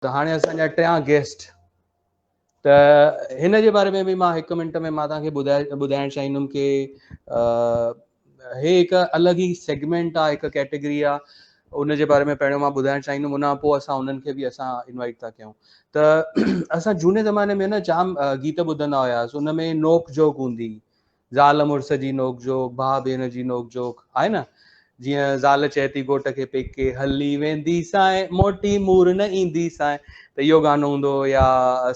ته هاڻي اسان جا ٽيان گيسٽ ته هن جي باري ۾ به مان هڪ منٽ ۾ مان توهان کي ٻڌائي ٻڌائڻ چاهيندم ڪي هي هڪ الڳ ئي سيگمينٽ آهي هڪ ڪيٽيگري آهي ان جي باري ۾ پهريون مان ٻڌائڻ چاهيندم ان کان پوء اسان انهن کي به اسان انوائٽ ٿا ڪيون ته اسان جهوني زماني ۾ نه جام گيت ٻڌندا هياسين ان ۾ نوڪ جهوڪ هوندي زال مڙس جي نوڪ جهوڪ، ڀاء ڀيڻ جي نوڪ جهوڪ آهي نه؟ جيئن زال چئي ٿي گهوٽ کي پيڪي هلي ويندي سانء، موٽي مور نه ايندي سانء ته اهو گانو هوندو هو يا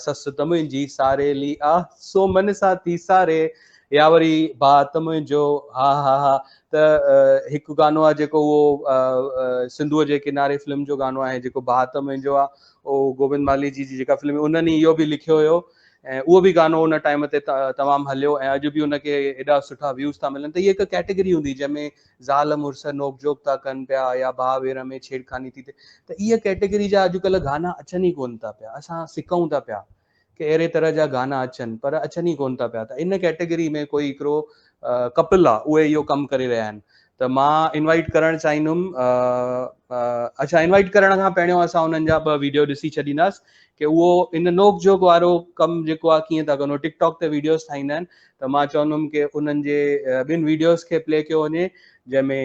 سس ته منهنجي ساريلي آ، سو من سان ٿي ساري يا وري ڀاء ته منهنجو ها ها ها ته هڪ گانو آ جيڪو اهو سنڌوء جي ڪناري فلم جو گانو آهي جيڪو ڀاء ته منهنجو آ اهو گوبند مالهي جي جيڪا فلم انهن ئي اهو به لکيو هيو ۽ اهو به گانو ان ٽائيم تي تمام هليو ۽ اڄ به ان کي ايڏا سٺا ويوز ٿا ملن ته هي هڪ ڪيٽيگري هوندي جنهن ۾ زال مڙس نوڪ جهوڪ ٿا ڪن پيا يا ڀاء ڀيڻ ۾ ڇيڙخاني ٿي ٿئي ته اهي ڪيٽيگري جا اڄڪلهه گانا اچن ئي ڪون ٿا پيا اسان سڪون ٿا پيا ڪي اهڙي طرح جا گانا اچن پر اچن ئي ڪون ٿا پيا ته ان ڪيٽيگري ۾ ڪوئي هڪڙو ڪپل آ اهي اهو ڪم ڪري رهيا آهن ته مان انوائٽ ڪرڻ چاهيندم اڇا انوائٽ ڪرڻ کان پهريون اسان انهن جا ٻه ويڊيو ڏسي ڇڏينداس ڪي اهو ان نوڪ جهوڪ وارو ڪم جيڪو آ ڪيئن ٿا ڪن ٽڪ ٽاڪ تي ويڊيوز ٺاهيندا آهن ته مان چوندم ڪي انهن جي ٻن ويڊيوز کي پلي ڪيو وڃي جنهن ۾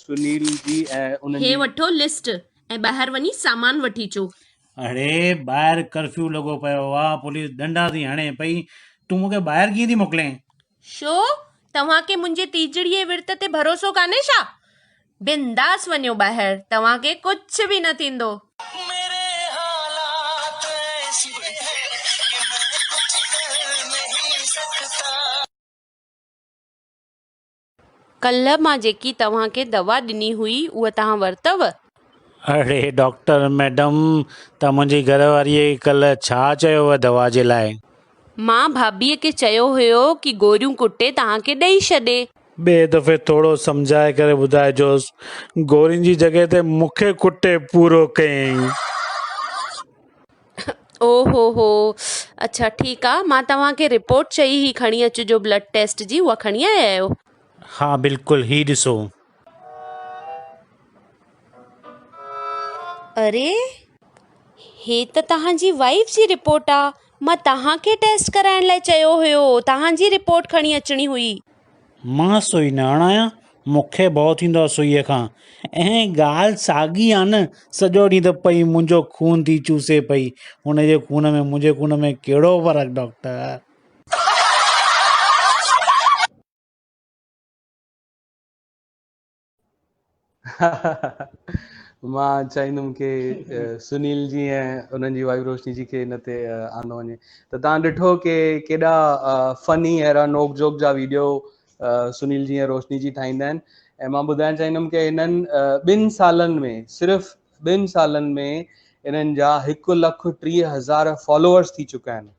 سنيل جي ۽ انهن هي جي وٺو لسٽ ۽ ٻاهر وڃي سامان وٺي اچو. اڙي ٻاهر ڪرفيو لڳو پيو آ، پوليس ڏنڊا ٿي هڻي پئي، تون مون کي ٻاهر ڪيئن ٿي موڪلين؟ شو؟ توهان کي منهنجي ٽيجڙيء ورت تي ڀروسو ڪانهي ڇا؟ بنداس وڃو ٻاهر، توهان کي ڪجهه به نه ٿيندو. ڪلهه مان جيڪي توهان کي دوا ڏني هئي، اها توهان ورتو؟ اڙي ڊاڪٽر ميڊم، توهان منهنجي گهر واريء کي ڪلهه ڇا چيو هو دوا جي لاء؟ مان ڀاڀيء کي چيو هيو ڪي گوريون ڪٽي توهان کي ڏئي ڇڏي. ٻئي دفعي ٿورو سمجهائي ڪري ٻڌائجوس. گورين جي جڳهه تي مون کي ڪٽي پورو ڪيائين. او هو هو اڇا ٺيڪ آ مان توهان کي رپورٽ چئي هئي کڻي اچجو بلڊ ٽيسٽ جي اها کڻي آيا آهيو؟ ها بلڪل هي ڏسو. اري هي ته توهان جي وائيف جي رپورٽ آ مان توهان کي ٽيسٽ ڪرائڻ لاء چيو هيو توهان جي رپورٽ کڻي اچڻي هئي. مان سوئي نه هڻايان، مون کي ڀؤ ٿيندو آهي سوئيء کان. ۽ ڳالهه ساڳي آهي نه، سڄو ڏينهن ته پئي منهنجو خون ٿي چوسي پئي. هن جي خون ۾ منهنجي خون ۾ ڪهڙو فرق ڊاڪٽر؟ مان چاهيندم ڪي سنيل جي ۽ انهن جي وائيف روشني جي کي ان تي آندو وڃي ته تان ڏٺو ڪي ڪيڏا فني اهڙا نوڪ جوڪ جا ويڊيو سنيل جي ۽ روشني جي ٺاهيندا آهن ۽ مان ٻڌائڻ چاهيندم ڪي هنن ٻن سالن ۾ صرف ٻن سالن ۾ انهن جا 1,30,000 فالوورس ٿي چڪا آهن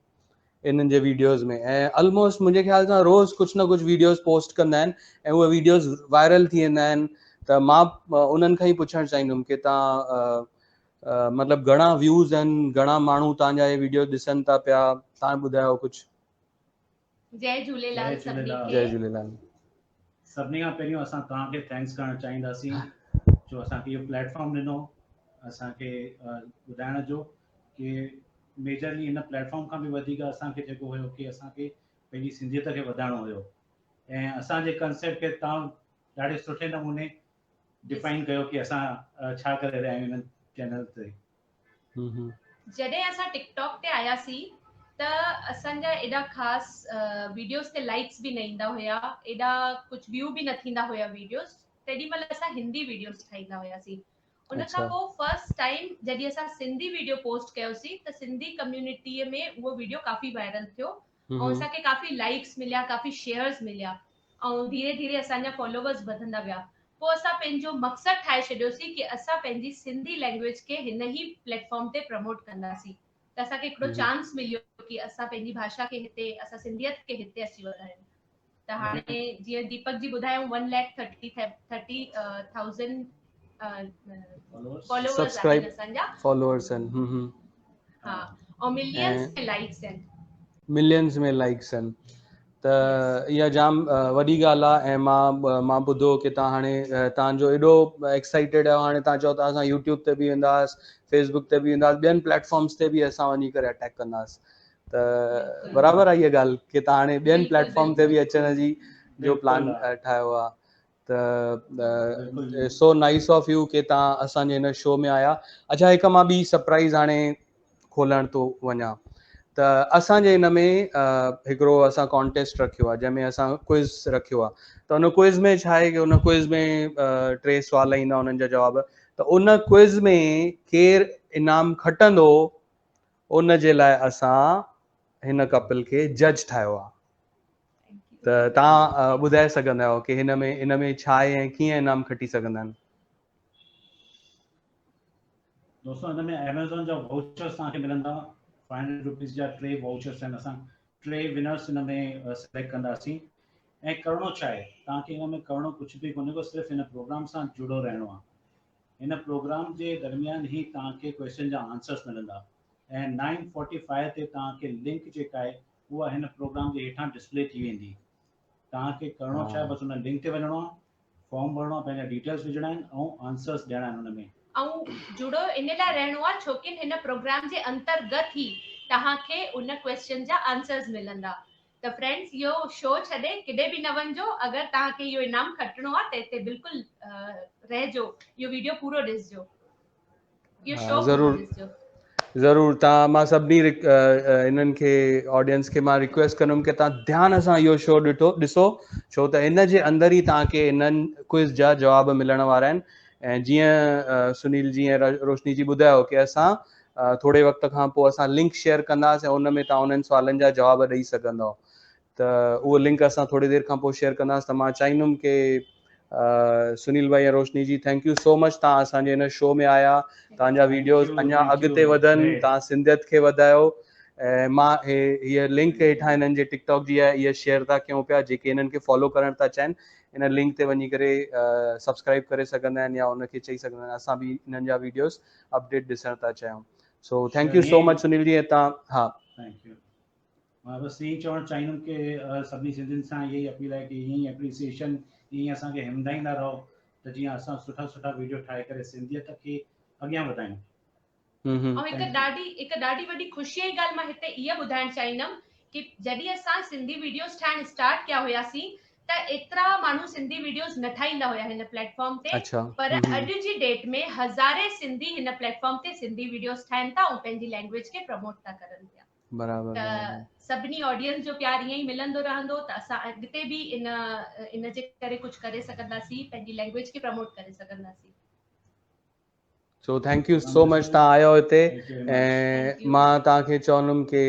انهن جي ويڊيوز ۾ ۽ الموسٽ منهنجي خيال سان روز ڪجهه نه ڪجهه ويڊيوز پوسٽ ڪندا آهن ۽ اهي ويڊيوز وائرل ٿي ويندا آهن ته مان انهن کان ئي پڇڻ چاهيندم ڪي تان مطلب گهڻا ويوز آهن گهڻا ماڻهو تان جا هي ويڊيو ڏسن ٿا پيا تان ٻڌايو ڪجهه. جئي جهوليلال سڀني کي. جئي جهوليلال. سڀني کان پهريون اسان توهان کي thanks ڪرڻ چاهينداسين جو اسان کي اهو پليٽ فارم ڏنو اسان کي ٻڌائڻ جو ڪي ميجرلي هن پليٽ فارم کان به وڌيڪ اسان کي جيڪو هيو ڪي اسان کي پنهنجي سنڌيت کي وڌائڻو هيو ۽ اسان جي ڪنسيپٽ کي تان ڏاڍي سٺي نموني ڊفائن ڪيو ڪي اسان ڇا ڪري رهيا آهيون هن چينل تي. جڏهن اسان ٽڪ ٽاڪ تي آياسين ته اسان جا ايڏا خاص ويڊيوز تي لائڪس به نه ايندا هيا ايڏا ڪجهه ويو به نه ٿيندا هيا ويڊيوز تيڏي مهل اسان هندي ويڊيوز ٺاهيندا هياسين ان کان پوء فرسٽ ٽائيم جڏهن اسان سنڌي ويڊيو پوسٽ ڪيوسين ته سنڌي ڪميونٽي ۾ اهو ويڊيو ڪافي وائرل ٿيو ۽ اسان کي ڪافي لائڪس مليا ڪافي شيئرز مليا ۽ ڌيري ڌيري اسان جا فالوورز وڌندا ويا پوء اسان پنهنجو مقصد ٺاهي ڇڏيوسين ڪي اسان پنهنجي سنڌي لينگويج کي هن ئي پليٽ فارم تي پروموٽ ڪنداسين ته اسان کي هڪڙو چانس مليو ڪي اسان پنهنجي ڀاشا کي هتي اسان سنڌيت کي هتي اچي وڌايون ته هاڻي جيئن ديپڪ جي ٻڌايو 1 ليک 30 ٿائوزنڊ فالوورز آهن اسان جا فالوورز آهن هم هم ها ۽ ملينز ۾ لائڪس آهن ملينز ۾ لائڪس آهن. ته اها جام وڏي ڳالهه آهي ۽ مان مان ٻڌو ڪي توهان هاڻي توهان جو ايڏو ايڪسائيٽيڊ آهيو هاڻي توهان چئو ٿا اسان يوٽيوب تي به وينداسين فيسبڪ تي به وينداسين ٻين پليٽ فارمس تي به اسان وڃي ڪري اٽيڪ ڪنداسين ته برابر آهي اها ڳالهه ڪي توهان هاڻي ٻين پليٽ فارم تي به اچڻ جي جو پلان ٺاهيو آهي ته سو نائس آف يو ڪي توهان اسان جي هن شو ۾ آيا اڇا هڪ مان ٻي سرپرائز هاڻي کولڻ ٿو وڃان ته اسان جي هن ۾ هڪڙو اسان ڪانٽيسٽ رکيو آهي جنهن ۾ اسان ڪوئز رکيو آهي ته ان ڪوئز ۾ ڇا آهي ڪي ان ڪوئز ۾ ٽي سوال ايندا انهن جا جواب ته ان ڪوئز ۾ ڪير انعام کٽندو ان جي لاء اسان هن ڪپل کي جج ٺاهيو آهي ته توهان ٻڌائي سگهندا آهيو ڪي هن ۾ ان ۾ ڇا آهي ۽ ڪيئن انعام کٽي سگهندا آهن. دوستو هن ۾ ايميزون جا وائوچرز توهان کي ملندا 500 روپيز جا ٽي وائوچرز آهن اسان ٽي ونرس هن ۾ سليڪٽ ڪنداسين ۽ ڪرڻو ڇا آهي توهان کي هن ۾ ڪرڻو ڪجهه به ڪونهي ڪو صرف هن پروگرام سان جڙو رهڻو آهي هن پروگرام جي درميان هي توهان کي ڪويشچن جا آنسرس ملندا ۽ 9:45 تي توهان کي لنڪ جيڪا آهي اها هن پروگرام جي هيٺان ڊسپلي ٿي ويندي. توهان کي ڪرڻو ڇا آهي بس ان لنڪ تي وڃڻو آهي، فارم ڀرڻو آهي، پنهنجا ڊيٽيلز وجهڻا آهن ۽ آنسرز ڏيڻا آهن ان ۾. ۽ جڙو ان لاء رهڻو آهي ڇوڪن هن پروگرام جي انترگت ئي توهان کي ان ڪويسچن جا آنسرز ملندا ته فرينڊز اهو شو ڇڏي ڪڏي به نه وڃجو اگر توهان کي اهو انعام کٽڻو آهي ته هتي بلڪل رهجو اهو ويڊيو پورو ڏسجو. ضرور ضرور توهان مان سڀني انهن کي آڊينس کي مان ريڪويسٽ ڪندم ڪي توهان ڌيان سان اهو شو ڏٺو ڏسو ڇو ته ان جي اندر ئي توهان کي انهن ڪوئز جا جواب ملڻ وارا آهن ۽ جيئن سنيل جي ۽ روشني جي ٻڌايو ڪي اسان ٿوري وقت کان پوء اسان لنڪ شيئر ڪنداسين ۽ ان ۾ توهان انهن سوالن جا جواب ڏئي سگهندؤ ته اهو لنڪ اسان ٿوري دير کان پوء شيئر ڪنداسين ته مان چاهيندم ڪي سنيل ڀائي ۽ روشني جي thank you سو مچ توهان اسان جي هن شو ۾ آيا توهان جا ويڊيوز اڃا اڳتي وڌن توهان سنڌيت کي وڌايو ۽ مان هي هيء لنڪ هيٺان هنن جي ٽڪ ٽاڪ جي آهي اها شيئر ٿا ڪيون پيا جيڪي هنن کي فالو ڪرڻ ٿا چاهين ان لنڪ تي وڃي ڪري سبسڪرائب ڪري سگهندا آهن يا ان کي چئي سگهندا آهن اسان به انهن جا ويڊيوز اپڊيٽ ڏسڻ ٿا چاهيون so thank you so much Sunil ji ۽ توهان ها thank you مان بس ائين چوڻ چاهيندم ڪي سڀني سنڌين سان اها ئي اپيل آهي ڪي ائين ئي اپريسيئيشن ائين ئي اسان کي همدائيندا رهو ته جيئن اسان سٺا سٺا ويڊيو ٺاهي ڪري سنڌيت کي اڳيان وڌايون. ۽ هڪ ڏاڍي هڪ ڏاڍي وڏي خوشيء جي ڳالهه مان هتي اها ٻڌائڻ چاهيندم ڪي جڏهن اسان سنڌي ويڊيوز ٺاهڻ اسٽارٽ ڪيا هياسين ته ايترا ماڻهو سنڌي ويڊيوز نه ٺاهيندا هيا هن پليٽ فارم تي پر اڄ جي ڊيٽ ۾ هزارين سنڌي هن پليٽ فارم تي سنڌي ويڊيوز ٺاهن ٿا ۽ پنهنجي لينگويج کي پروموٽ ٿا ڪرن پيا. برابر ته سڀني آڊينس جو پيار ائين ئي ملندو رهندو ته اسان اڳتي به ان ان جي ڪري ڪجهه ڪري سگهنداسين پنهنجي لينگويج کي پروموٽ ڪري سگهنداسين. So thank you so much توهان آيو هتي ۽ مان توهان کي چوندم ڪي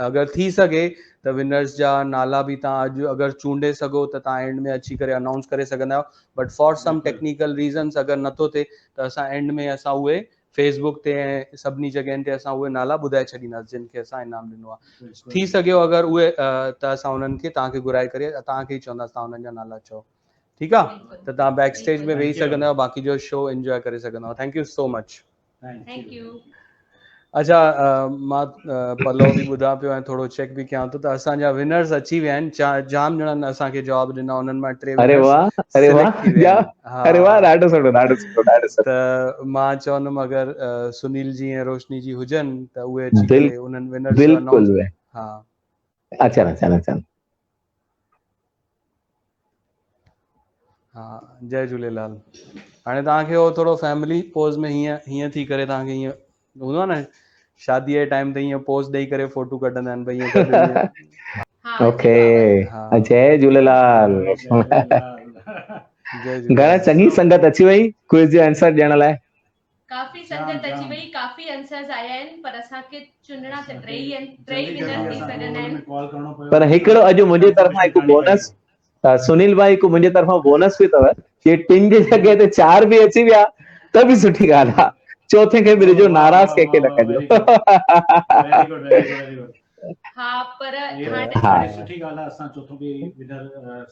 اگر ٿي سگهي ته ونرز جا نالا به توهان اڄ اگر چونڊي سگهو ته توهان اينڊ ۾ اچي ڪري انائونس ڪري سگهندا آهيو but for some technical reasons اگر نٿو ٿئي ته اسان اينڊ ۾ اسان اهي فيس بڪ تي ۽ سڀني جڳهين تي اسان اهي نالا ٻڌائي ڇڏينداسين جن کي اسان انعام ڏنو آهي ٿي سگهيو اگر اهي ته اسان انهن کي توهان کي گهرائي ڪري توهان کي ئي چونداسين توهان انهن جا نالا چئو ٺيڪ آهي ته توهان بيڪ اسٽيج ۾ ويهي سگهندا آهيو باقي جو شو انجوائي ڪري سگهندا آهيو thank you so much thank you اڇا مان پلو به ٻڌان پيو ۽ ٿورو چيڪ به ڪيان ٿو ته اسان جا ونرز اچي ويا آهن جام ڄڻن اسان کي جواب ڏنا انهن مان ٽي اري واه اري واه اري واه ڏاڍو سٺو ڏاڍو سٺو ڏاڍو سٺو ته مان چوندم اگر سنيل جي ۽ روشني جي هجن ته اهي اچي ڪري انهن ونرز جو انائونس ها اچن اچن اچن ها جئي جهوليلال هاڻي توهان کي هو ٿورو فيملي پوز ۾ هيئن هيئن ٿي ڪري توهان کي هيئن هوندو آهي نه شادي جي ٽائيم تي هيئن پوز ڏئي ڪري فوٽو ڪڍندا آهن ڀئي هيئن گڏ اوڪي جئي جهوليلال گهڻا چڱي سنگت اچي وئي ڪوئز جو آنسر ڏيڻ لاء ڪافي سنگت اچي وئي ڪافي انسرز آيا آهن پر اسان کي چونڊڻا ته ٽي ئي آهن ٽي ئي ونر ٿي سگهندا آهن. پر هڪڙو اڄ منهنجي طرفان هڪ بونس سنيل ڀائي هڪ منهنجي طرفان بونس به اٿو جي ٽن جي جڳهه تي چار به اچي ويا ته به سٺي ڳالهه آهي چوٿين کي به ڏجو ناراض ڪنهن کي نه ڪجو. ها پر هاڻي سٺي ڳالهه آهي اسان چوٿون به ونر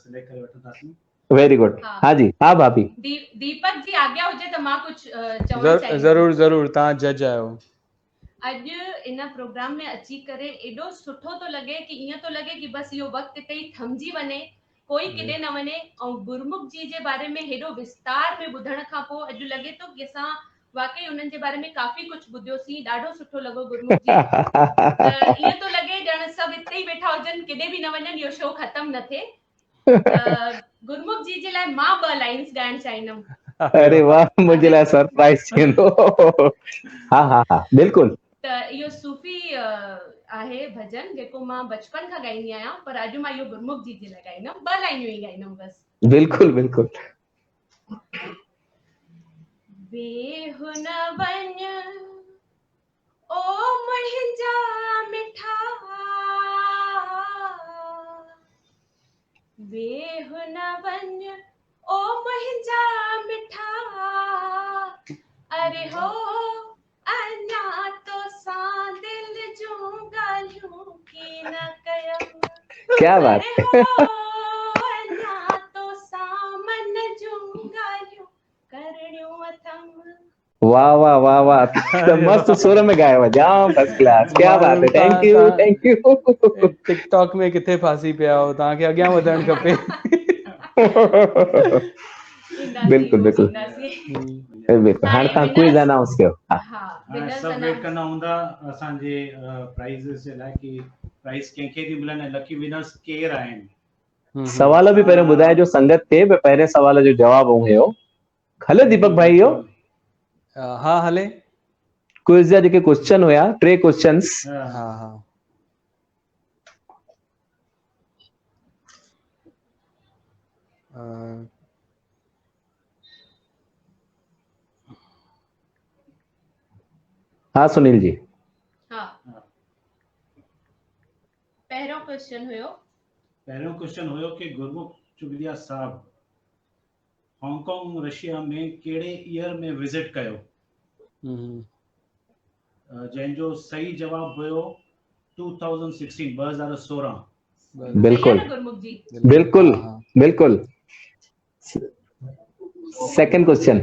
سليڪٽ ڪري وٺنداسين. ويري گڊ ها جي ها ڀاڀي. ديپڪ جي آگيا هجي ته مان ڪجهه چوڻ چاهيندس. ضرور ضرور توهان جج آهيو. اڄ ان پروگرام ۾ اچي ڪري ايڏو سٺو ٿو لڳي ڪي ائين ٿو لڳي ڪي بس اهو وقت اتي ئي ٿمجي وڃي، ڪوئي ڪيڏي نه وڃي ۽ گرمک جي جي باري ۾ هيڏو وستار ۾ ٻڌڻ کان پوء اڄ لڳي ٿو ڪي اسان واقعي انهن جي باري ۾ ڪافي ڪجهه ٻڌيوسين، ڏاڍو سٺو لڳو گرمک جي. ته ائين ٿو لڳي ڄڻ سڀ اتي ئي ويٺا هجن، ڪيڏي به نه وڃن، اهو شو ختم نه ٿئي. ته گرمک جي جي لاء مان ٻه لائنز ڳائڻ چاهيندم. اري واه منهنجي لاء سرپرائز ٿيندو. ها ها ها بلڪل. ته اهو صوفي آهي ڀڄن جيڪو مان بچپن کان ڳائيندي آهيان پر اڄ مان اهو گرمک جي جي لاء ڳائيندم، ٻه لائنيون ئي ڳائيندم بس. بلڪل بلڪل. ويهه نه وڃ او منهنجا مٺا، ويهه نه وڃ او منهنجا مٺا، اري هو اڃا توسان دل جون ڳالهيون ڪين ڪيم، ڪيا بات، اري هو اڃا توسان من جون ڳالهيون ڪرڻيون اٿم. واه واه واه واه ته مست سر ۾ ڳايو جام فرسٽ ڪلاس، ڪيا بات هي، thank you thank you. TikTok ۾ ڪٿي ڦاسي پيا آهيو، توهان کي اڳيان وڌڻ کپي. بلڪل بلڪل بلڪل. هاڻي توهان ڪوئز انائونس ڪيو. ها هاڻي سڀ ويٽ ڪندا هوندا اسان جي پرائزز جي لاء ڪي پرائز ڪنهن کي ٿي ملن ۽ لڪي ونرز ڪير آهن. سوال به پهريون ٻڌائجو سنگت کي، پهرين سوال جو جواب هيو. هلي ديپڪ ڀائي اهو؟ ها هلي. ڪوئز جا جيڪي ڪوئسچن هيا، ٽي ڪوئسچنس. ها ها. ها سنيل جي. ها پهريون ڪوئسچن هيو. پهريون ڪوئسچن هيو ڪي گرمک چگليا صاحب هانگ ڪانگ رشيا ۾ ڪهڙي ايئر ۾ وزٽ ڪيو؟ جنهن جو صحيح جواب هيو 2016، 2016. بلڪل بلڪل بلڪل. Second question.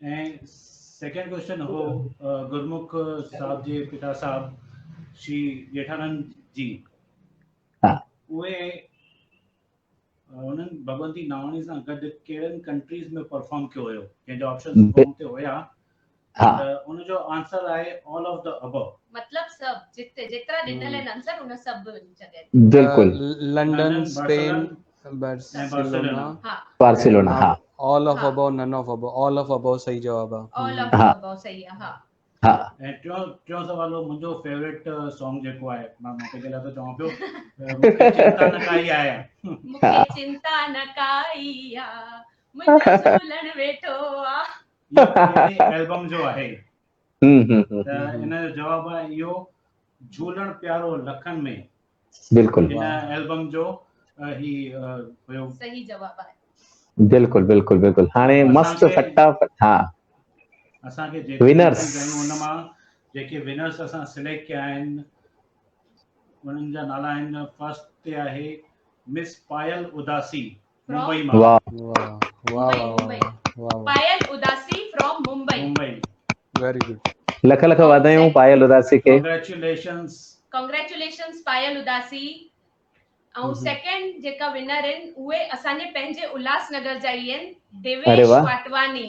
۽ سيڪنڊ ڪوئسچن هو گرمک صاحب جي پتا صاحب شري ڄيٺانند جي، اهي انهن ڀڳونتي ناواڻي سان گڏ ڪهڙن ڪنٽريز ۾ پرفارم ڪيو هيو؟ جنهن جا آپشنز فارم تي هيا، ته ان جو آنسر آهي آل آف the ابو. مطلب سڀ جتي جيترا ڏنل آهن آنسر ان سڀ جڳهه تي. بلڪل. London, Spain, Barcelona. بارسلونا ها. All of Abu, none of Abu. All of ابو صحيح جواب آهي. آل آف ابو صحيح آهي. ها ها. ۽ ٽيون سوال هو منهنجو فيورٽ سانگ جيڪو آهي، مان پنهنجي لاء ٿو چوان پيو، مونکي چنتا نه ڪائي آهي. مونکي چنتا نه ڪائي آ، منهنجو جهولڻ ويٺو آ. اهو ڪهڙي البم جو آهي؟ ته ان جو جواب آهي اهو جهولڻ پيارو لکن ۾. بلڪل. هن البم جو هي هيو. صحيح جواب آهي. بلڪل بلڪل بلڪل. هاڻي مست فٽافٽ. ها اسان کي جيتريون ونرس آهيون ان مان جيڪي ونرس اسان سليڪٽ ڪيا آهن انهن جا نالا آهن. فرسٽ تي آهي مس پايل اداسي ممبئي مان. واه واه واه واه واه. پايل اداسي from Mumbai. Mumbai. Very good. Lakh lakh واڌايون پايل اداسي کي. ڪانگريچوليشنز. ڪانگريچوليشنز پايل اداسي. ۽ سيڪنڊ جيڪا ونر آهن اهي اسان جي پنهنجي الهاس نگر جا ئي آهن، ديويش واٽواني.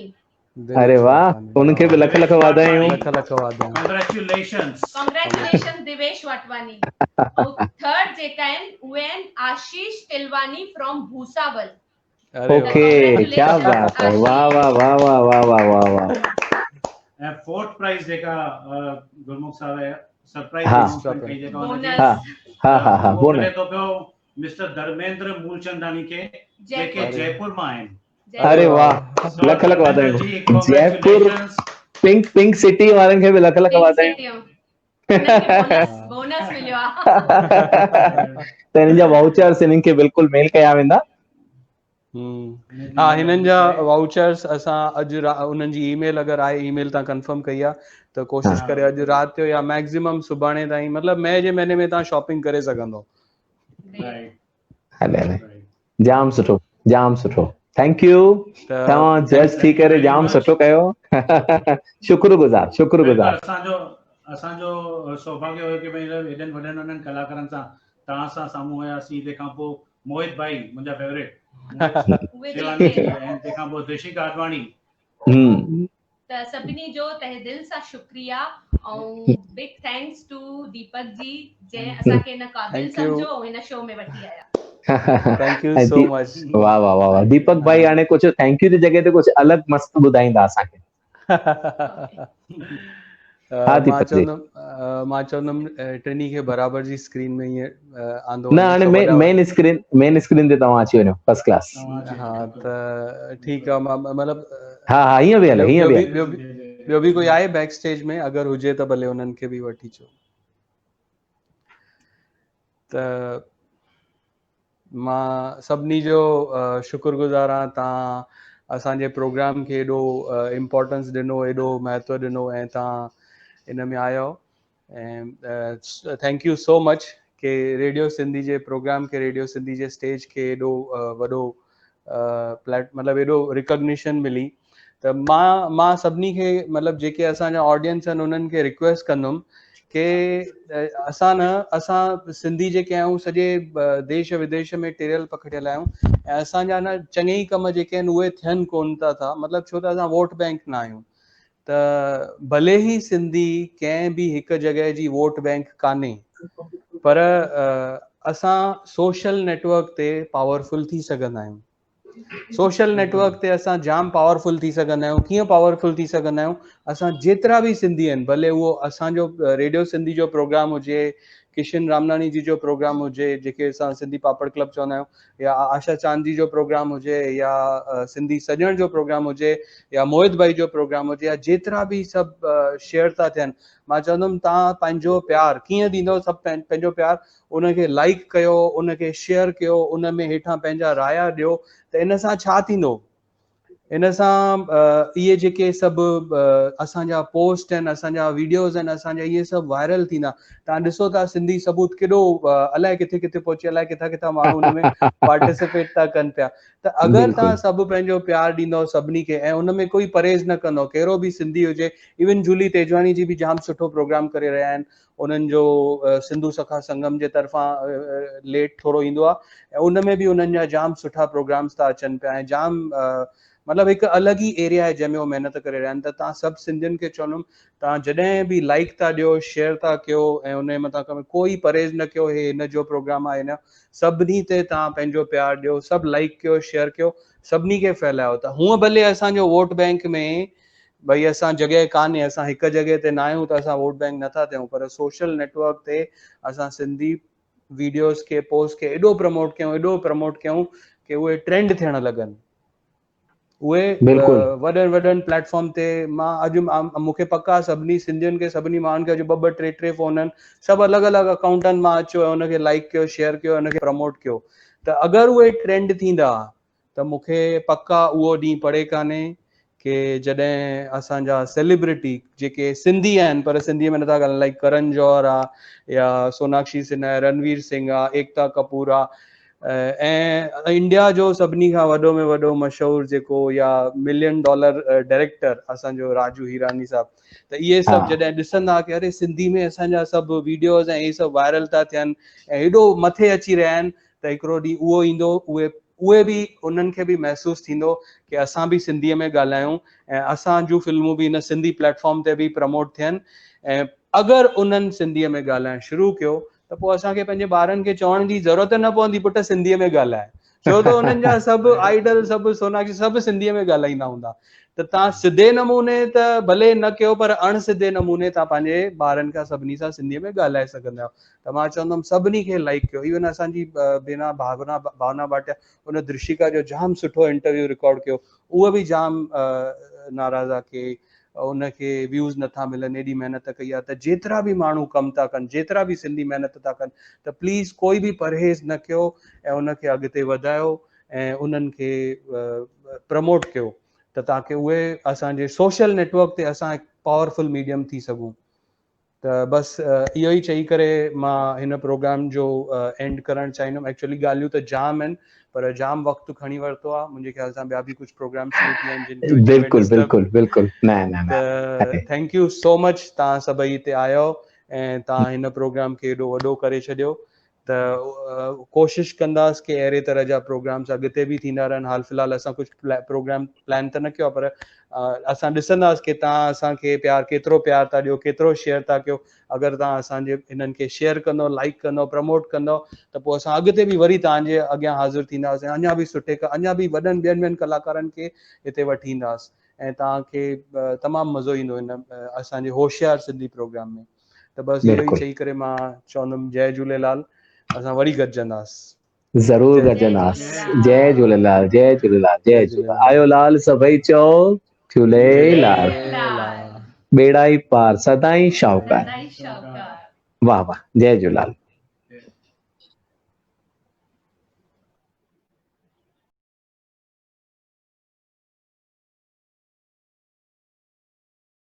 اري واه، ان کي به لک لک واڌايون. لک لک واڌايون. ڪانگريچوليشنز. ڪانگريچوليشنز ديويش واٽواني. ۽ ٿرڊ جيڪا آهن اهي آهن آشيش تلواني فرام ڀوساول. اوڪي ڪيا بات هي، واه واه واه واه واه واه واه واه. ۽ فورٿ پرائز جيڪا گرمک صاحب سرپرائز انائونسمينٽ ڪئي جيڪا ان جي، ها ها ها ها، بونس ملي ٿو پيو مسٽر ڌرميندر مولچنداڻي کي جيڪي جئپور مان آهن. اري واه، لک لک واڌايون. جئپور پنڪ پنڪ سٽي وارن کي به لک لک واڌايون. بونس مليو آ ته هنن جا واؤچرس هنن کي بلڪل ميل ڪيا ويندا. ها هنن جا واؤچرس اسان اڄ انهن جي اي ميل اگر آهي، اي ميل تان ڪنفرم ڪئي آ ته ڪوشش ڪري اڄ رات جو يا ميڪسيمم سڀاڻي تائين، مطلب مئي جي مهيني ۾ توهان شاپنگ ڪري سگهندو. هلي هلي، جام سٺو جام سٺو. Thank you, توهان جج ٿي ڪري جام سٺو ڪيو، شڪر گذار شڪر گذار. اسان جو असांजो सौभाग्य हुयो की भई एॾनि वॾनि वॾनि कलाकारनि सां तव्हां सां साम्हूं हुयासीं। तंहिंखां पोइ मोहित भाई मुंहिंजा फेवरेट ऐं तंहिंखां पोइ दृशिका आडवाणी। त सभिनी जो तहे दिल सां शुक्रिया ऐं बिग thanks to Deepak जी जंहिं असांखे हिन क़ाबिल सम्झो ऐं हिन शो में वठी आया। Thank you so much. वाह वाह वाह वाह दीपक भाई, हाणे कुझु thank you जी जॻह ते कुझु अलॻि मस्त ॿुधाईंदा असांखे। हा दीपक जी, मां चवंदुमि टिनी खे बराबरि जी स्क्रीन में ईअं आंदो न, हाणे मेन स्क्रीन ते तव्हां अची वञो फर्स्ट क्लास। हा त ठीकु आहे, मां मतिलबु हा हा ईअं बि हले, ईअं बि ॿियो बि कोई आहे बैक स्टेज में अगरि हुजे त भले उन्हनि खे बि वठी अचो। त मां सभिनी जो शुक्रगुज़ार आहियाँ, तव्हां असांजे प्रोग्राम खे एॾो इम्पोर्टेंस ॾिनो, एॾो महत्व ॾिनो ऐं तव्हां इन में आयो ऐं thank you so much के रेडियो सिंधी जे प्रोग्राम खे, रेडियो सिंधी जे स्टेज खे एॾो वॾो प्लेट मतिलबु एॾो रिकॉग्निशन मिली। त मां मां सभिनी खे मतिलबु जेके असांजा ऑडियंस आहिनि उन्हनि खे रिक्वेस्ट कंदुमि के असां न असां सिंधी जेके आहियूं सॼे देश विदेश में टिरियल पखड़ियल आहियूं ऐं असांजा न चङे ई कम जेके आहिनि उहे थियनि कोन था, मतिलबु छो त असां वोट बैंक न आहियूं। त भले ई सिंधी कंहिं बि हिकु जॻह जी वोट बैंक कान्हे, पर असां सोशल नेटवर्क ते पावरफुल थी सघंदा आहियूं। सोशल नेटवर्क ते असां जाम पावरफुल थी सघंदा आहियूं। कीअं पावरफुल थी सघंदा आहियूं? असां जेतिरा बि सिंधी आहिनि, भले उहो असांजो रेडियो सिंधी जो प्रोग्राम हुजे, किशन रामनानी जी जो प्रोग्राम हुजे जेके असां सिंधी पापड़ क्लब चवंदा आहियूं, या आशा चांद जी जो प्रोग्राम हुजे, या सिंधी सॼण जो प्रोग्राम हुजे, या मोहित भाई जो प्रोग्राम हुजे, या जेतिरा बि सभु शेयर था थियनि, मां चवंदुमि तव्हां पंहिंजो प्यार कीअं ॾींदव? सभु पंहिंजो प्यार उनखे लाइक कयो, उनखे शेयर कयो, उन में हेठां पंहिंजा राया ॾियो। त इन सां छा थींदो? इन सां इहे जेके सभु असांजा पोस्ट आहिनि, असांजा वीडियोज़ आहिनि, असांजा इहे सभु वायरल थींदा। तव्हां ॾिसो था सिंधी सबूत केॾो अलाए किथे किथे पहुची, अलाए किथां किथां माण्हू हुन में पार्टिसिपेट था कनि पिया। त अगरि तव्हां सभु पंहिंजो प्यार ॾींदव सभिनी खे ऐं उन में कोई परहेज़ न कंदव, कहिड़ो बि सिंधी हुजे, इवन जूली तेजवानी जी बि जाम सुठो प्रोग्राम करे रहिया आहिनि, उन्हनि जो सिंधु सखा संगम जे तरफ़ां लेट थोरो ईंदो आहे ऐं उन में बि उन्हनि जा जाम सुठा प्रोग्राम्स था अचनि पिया ऐं जाम मतिलबु हिकु अलॻि ई एरिया आहे जंहिंमें उहे महिनत करे रहिया आहिनि। त तव्हां सभु सिंधियुनि खे चवंदुमि, तव्हां जॾहिं बि लाइक था ॾियो, शेयर था कयो ऐं उन जे मथां कोई परहेज़ न कयो, हे हिन जो प्रोग्राम आहे, हिन सभिनी ते तव्हां पंहिंजो प्यार ॾियो, सभु लाइक कयो, शेयर कयो, सभिनी खे फैलायो। त हूअं भले असांजो वोट बैंक में भई असां जॻह कान्हे, असां हिकु जॻह ते न आहियूं त असां वोट बैंक नथा थियूं, पर सोशल नेटवर्क ते असां सिंधी वीडियोज़ खे, पोस्ट खे एॾो प्रमोट कयूं, एॾो प्रमोट कयूं की उहे ट्रेंड थियण लॻनि, उहे वॾनि वॾनि प्लेटफॉर्म ते। मां अॼु मूंखे पक आहे सभिनी सिंधियुनि खे, सभिनी माण्हुनि खे अॼु ॿ ॿ टे टे फोन आहिनि, सभु अलॻि अलॻि अकाउंटनि मां अचो ऐं हुनखे लाइक कयो, शेयर कयो, हुनखे प्रमोट कयो। त अगरि उहे ट्रेंड थींदा त मूंखे पक आहे उहो ॾींहुं परे कान्हे की जॾहिं असांजा सेलिब्रिटी जेके सिंधी आहिनि पर सिंधीअ में नथा ॻाल्हाइनि, लाइक करण जौहर आहे या सोनाक्षी सिन्हा आहे, रणवीर सिंह आहे, एकता कपूर आहे, ऐं इंडिया जो सभिनी खां वॾो में वॾो मशहूर जेको या मिलियन डॉलर डायरेक्टर असांजो राजू हीरानी साहिबु, त इहे सभु जॾहिं ॾिसंदा की अरे सिंधी में असांजा सभु वीडियोज़ ऐं इहे सभु वायरल था थियनि ऐं हेॾो मथे अची रहिया आहिनि, त हिकिड़ो ॾींहुं उहो ईंदो, उहे उहे बि उन्हनि खे बि महसूसु थींदो की असां बि सिंधीअ में ॻाल्हायूं ऐं असां जूं फिल्मूं बि हिन सिंधी प्लेटफॉर्म ते बि प्रमोट थियनि। ऐं अगरि उन्हनि सिंधीअ में ॻाल्हाइणु शुरू कयो त पोइ असांखे पंहिंजे ॿारनि खे चवण जी ज़रूरत न पवंदी पुट सिंधीअ में ॻाल्हाए, छो त उन्हनि जा सभु आइडल, सभु सोनाक्षी सभु सिंधीअ में ॻाल्हाईंदा हूंदा। त तव्हां सिधे नमूने त भले न कयो पर अण सिधे नमूने तव्हां पंहिंजे ॿारनि खां सभिनी सां सिंधीअ में ॻाल्हाए सघंदा आहियो। त मां चवंदुमि सभिनी खे लाइक कयो। इवन असांजी भेण भावना भावना भाटिया उन दृशिका जो जाम सुठो इंटरव्यू रिकॉर्ड कयो, उहो बि जाम नाराज़ आहे की उनखे व्यूज़ नथा मिलनि, एॾी महिनत कई आहे। त जेतिरा बि माण्हू कमु था कनि, जेतिरा बि सिंधी महिनत था कनि, त प्लीज़ कोई बि परहेज़ न कयो ऐं उनखे अॻिते वधायो ऐं उन्हनि खे प्रमोट कयो, त ताकी उहे असांजे सोशल नेटवर्क ते असां पावरफुल मीडियम थी सघूं। त बसि इहो ई चई करे मां हिन प्रोग्राम जो एंड करणु चाहींदुमि। एक्चुअली ॻाल्हियूं त जाम आहिनि, پر جام وقت کڻي ورتو آ منهنجي خيال سان ٻيا به ڪجهه پروگرام شروع ٿي ويا آهن جن کي بلڪل بلڪل بلڪل نه نه نه thank you so مچ توهان سڀئي هتي آيو ۽ توهان هن پروگرام کي ايڏو وڏو ڪري ڇڏيو ته ڪوشش ڪنداس ڪي اهڙي طرح جا پروگرامس اڳتي به ٿيندا رهن حال في الحال اسان ڪجهه پروگرام پلان ته نه ڪيو آهي پر اسان ڏسنداس ڪي توهان اسان کي پيار ڪيترو پيار ٿا ڏيو ڪيترو شيئر ٿا ڪيو اگر توهان اسان جي انهن کي شيئر ڪندو لائڪ ڪندو پروموٽ ڪندو ته پوء اسان اڳتي به وري توهان جي اڳيان حاضر ٿينداسين اڃا به سٺي اڃا به وڏن ٻين ٻين ڪلاڪارن کي هتي وٺي اينداس ۽ توهان کي تمام مزو ايندو هن اسان جي هوشيار سنڌي پروگرام ۾ ته بس اهو ئي چئي ڪري مان چوندم جئي جهوليلال اسان وري گڏجنداس. ضرور گڏجنداس جئي جهوليلال جئي جهوليلال جئي جهوليلال آيو لال سڀئي چئو جهوليلال ٻيڙا ئي پار سدائين شاهوڪار واه واه جئي جهوليلال.